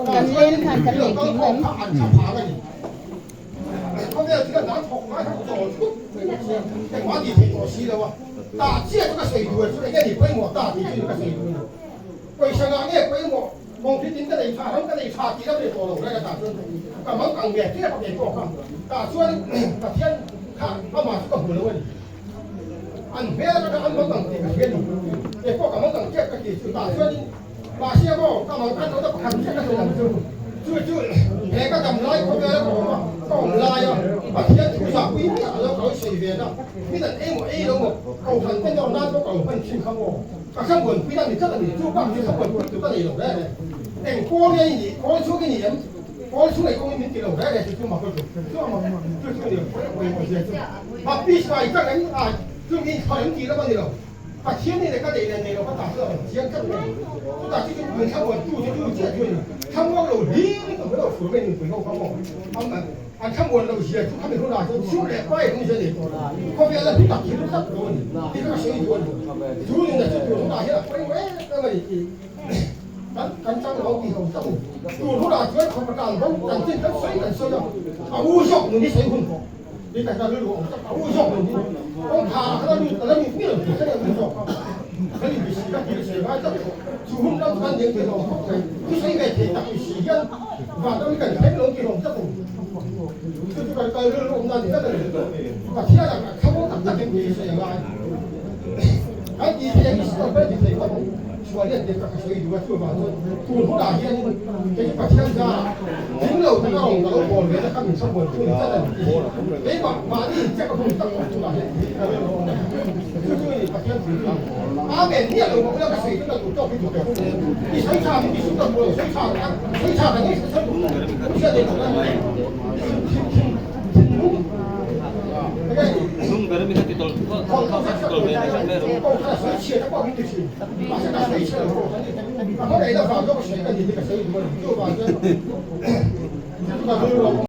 Kan len khan kan nei kim em? Mahse maw ka mang khan lo ta pakhat chiah ka sawi ang chu. Chu chu he ka dam lai khawvel a ka awm a, ka awm lai a, Pathian thu zahpui miah a lo ka lo sawi ve na, min an ei maw ei lo maw, kohhran te nawr nan pawh ka lo hman thin kha maw, ka thlamuanpui na ni tlat a ni, chu bak chu thlamuanpui tur ka nei lo reng reng. Eng pawl nge i nih, pawl chhung i ni em? Pawl chhung ei kawngin min ti lo reng reng chu chu mak lutuk, chu a mak chu chu a ni lo, pawimawh zia chu. Baptist mai tak em a, chu mi inchhawr em tih lam a ni lo. Pathian nih leh ka neih leh neih loh ka tah chu a rawn chiang tlat mai. Chutah chu chu min thlamuan tu chu tu chiah chu a ni. Thlamuang lo hlim in awm lo fur mai nunpui ho kha maw. An thlamuan loh zia chu khami hunah chuan chhung leh pai rawng zia nei tawh lo. Khawvel a hlu tak hi hlu tak lo a ni tih kha ka sawi duh a ni. Chu nunah chu tur hunah hian a pawimawh em em a ni tih kan kan chang lo tih ho tak a ni. Tur hunah chuan khawpa tan bo kan chin kan sawi kan sawi a, a u zawk nun hi sawi hun tawh. Ni ka ka rilru awm tak a u zawk lo hi kawngkhar ah khan a lut a la lut mial tih khan a lut zawk a kan in bisi ka ti sawi ngai tak chu hun lam kan deng thei hlawm khawp mai thusawi ve thei tak bisi hian van ram hi kan thleng lo tih hlawm tak a ni chu chu kan kal rilru awm na ni vek a ni Pathian ah kan thlawm tak tak in ti sawi a ngai kan ti thei ang i kan ti thei khawp ang. Sual hian dik tak a sawi duh a, chuvang chuan tun hunah hianin kei chu Pathian zarah ding lo taka rawn ka lo bawl ve na kha min thlamuan thu ni tlat a ni tih hi keimah mahni incheck a hun tak awm tunah hian tih hi ka rilru a awm a ni. Chu chu i Pathian thu chu Amen miah lo mah ula ka sawi chu ka duh tawk hi duh ve. I sawi tha min ti sum ka duh lo, sawi tha ka sawi tha ka ngei sawi duh lo, hriat nei lo la thin thinlung